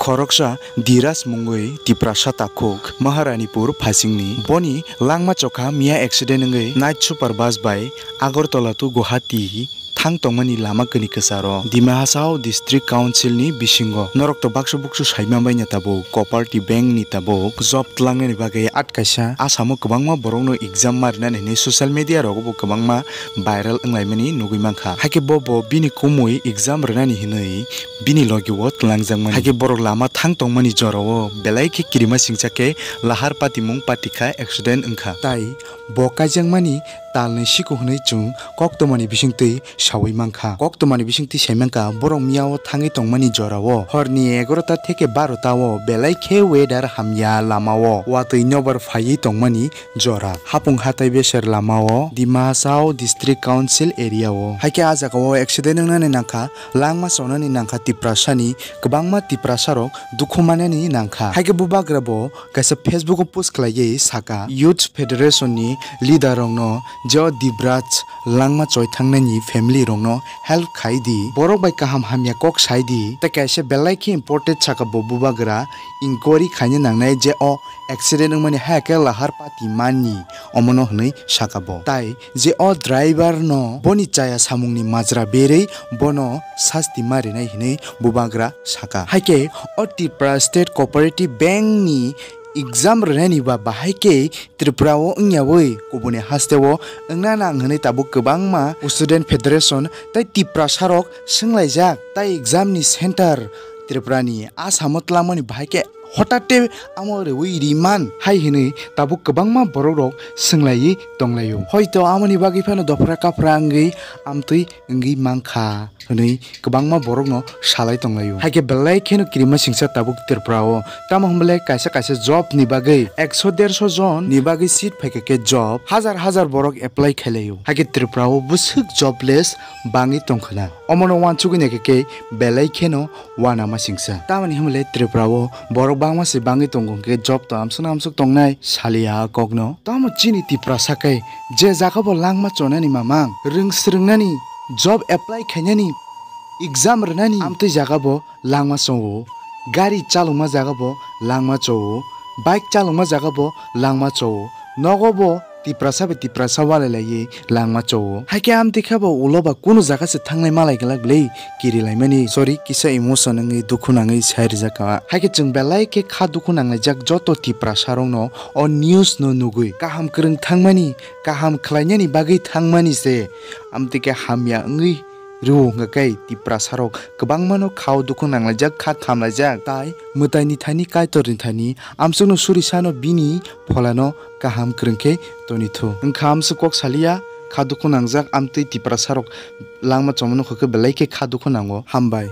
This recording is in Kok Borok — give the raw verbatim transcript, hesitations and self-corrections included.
Khoroksa Dhiraj mungwi Tiprasa takhuk Maharanipur phasingni. Boni langma chokha miya accident wngwi night super bus bai Agartala to Guwahati thang tongmani lama kini kwcharo. Dima Hasao District Council ni bisingo norok to baksa buksu saima baina tabuk Cooperative Bank ni tabuk job tlangnani bagwi at kaisa Asamo kwbangma borokno exam ma rinani hinwi social media rogo bo kwbangma viral wnglaimani nugwi mankha. Haikhe bo bo bini kumui exam rinani hinwi bini logi o twlangjakmani. Haikhe borok lama thang tongmani jorao belai khe kirima singcha khe lahar patimung patikha accident wngkha. Tai bo kaijakmani talni siko hwnwi chwng koktwmani bisingtwi saui mankha. Koktwmani bisingtwi sai mankha, borok miyao thangwi tongmani jorao horni egarota theke barota o belai khe weather hamya lamao watwi nobar phaiwi tongmani jora. Hapung hatai beser lamao Dima Hasao District Council area o. Haikhe ah jagao accident wngnani nangkha, langma chonani nangkha Tiprasani, kwbangma Tiprasarok dukhu manani nangkha. Haikhe bubagra bo kaisa Facebook o post khlaiwi saka, Youth Federation ni leader rokno je o Dibraj langma choi thangnani family rokno help khai di, borok bai kaham hamya kok sai di, tei kaisa belai khe important saka bo bubagra, inquiry khaina nangnai je o accident wngmani haya khe lahar pati mani omono hwnwi saka bo. Tai je o driver no boni chaya samungni majra berwi bono sasti ma rinai hinwi bubagra saka. Haikhe o Tripura State Cooperative Bank ni exam rwnani ba bahai khe Tripura o wngyawi kubuni haste o wngna nang hinwi tabuk kwbangma Student Federation tei Tiprasa rok swnglaijak, tai exam ni center Tripura ni Asamo twlangmani bahai khe hotate amo rwui riman hai hinwi tabuk kwbangma borok rok swnglaio tonglaio. Hoito amoni bagwi phano dophra kaphra wngwi amtwi wngwi mankha hwnwi kwbangma borokno salai tonglaio. Haikhe belai kheno kirima singcha tabuk Tripura o. Tamo hwnbale kaisa kaisa job ni bagwi ekso derso jon ni bagwi seat phaikha khe job, hajar hajar borok apply khailaio. Haikhe Tripura o bwswk jobless bangwi tongkhwna. Omono wansugwi naikhe khe belai kheno uanama singsa. Tamoni hwnle Tripura o borok bangma se bangwi tongo hwnkhe job to amsukno amsuk tongnai saliya a kokno. Tamo chini Tiprasa khe je jaga bo langma chonani mamang, rwng swrwngnani, job apply khainani, exam rwnani, amtwi jaga bo langma chongo, gari chalokma jaga bo langma chongo, bike chalokma jaga bo langma chongo, nogo bo Tiprasa bai Tiprasa walai laiwi langma chongo. Haikhe amtwi khe bo ulo ba kunu jaga se thangnai malai glak bwlwi kiri laimani. Sorry, kisa emotion wngwi dukhu nangwi sai rijak kha. Haikhe chwng belai khe kha dukhu nanglaijak joto Tiprasa rokno o news no nugwi. Kaham kwrwng thangmani, kaham khlainani bagwi thangmani se amtwi khe hamya wngwi rwo hwnkha khe Tiprasa rok kwbangmano khao dukhu nanglaijak, kha khamlaijak. Tai mwtaini thani, Kaitorni thani amsukno suri sano bini pholano kaham kwrwng khe tonwi thu. Wngkha amsuk kok saliya, kha dukhu nangjak amtwi Tiprasa rok langma chomano kho khe belai khe kha dukhu nango. Hambai.